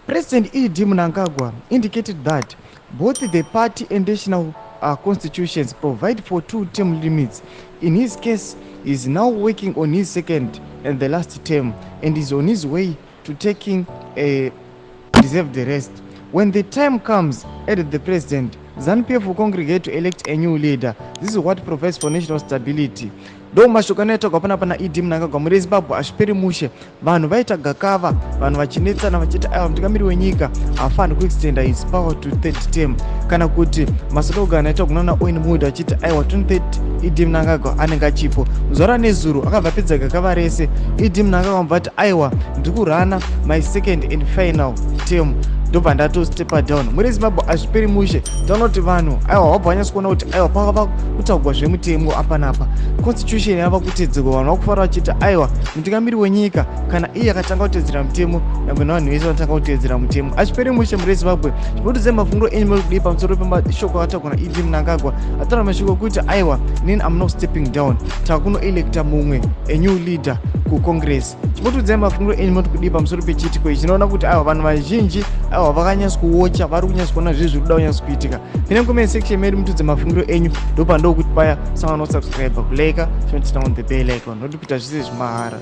President ED Mnangagwa indicated that both the party and national constitutions provide for two term limits. In his case, he is now working on his second and the last term and is on his way to taking a deserved rest. When the time comes, added the president, ZANU-PF will congregate to elect a new leader. This is what provides for national stability. Ndo mashoko anoitaurwa panapa naED Mnangagwa. Muri Zimbabwe, hazviperi mushe. Vanhu vaita gakava, vanhu vachinetsana vachiti aiwa, mutungamiri wenyika haafaniri kuextenda his power to third term, kana kuti maslogans aita kunana Owen Mudha achiti aiwa, 2030 ED Mnangagwa anenge achipo. Zuva ranezuro akabva apedza gakava rese ED Mnangagwa, mubva ati aiwa, ndiri kurana my second and final term, ndobva ndatostepa down. Muri Zimbabwe, hazviperi mushe. Taona kuti vanhu aiwa, vabva vanyatsa kuona kuti aiwa, pakava kutaugwa zvemutemo apanapa, constitution yava kutedzerwa. Vanhu vakufara vachiti aiwa, mutungamiri wenyika kana iye akatanga kutedzera mutemo, nyangwe navanhu vese vanotanga kutedzera mutemo. Hazviperi mushe. Muri Zimbabwe, chimbotiudzai mafungiro enyu muri kudii pamusoro pemashoko akataurwa naED Mnangagwa? Ataura mashoko ekuti aiwa, nini am not stepping down, takunoelecta mumwe, a new leader kucongress. Chimbotiudzai mafungiro enyu muri kudii pamusoro pechiitiko ichi? Tinoona kuti aiwa, vanhu vazhinji aiwa, vakanyatsa kuwocha, vari kunyatsa kuona zviri zviri kuda kunyatsa kuitika. Pine comment section medu, mutudze mafungiro enyu. Ndopandokuti paya sangana nosubscribe, kulike, turn on the bell icon, noti kuita zvise zvimahara.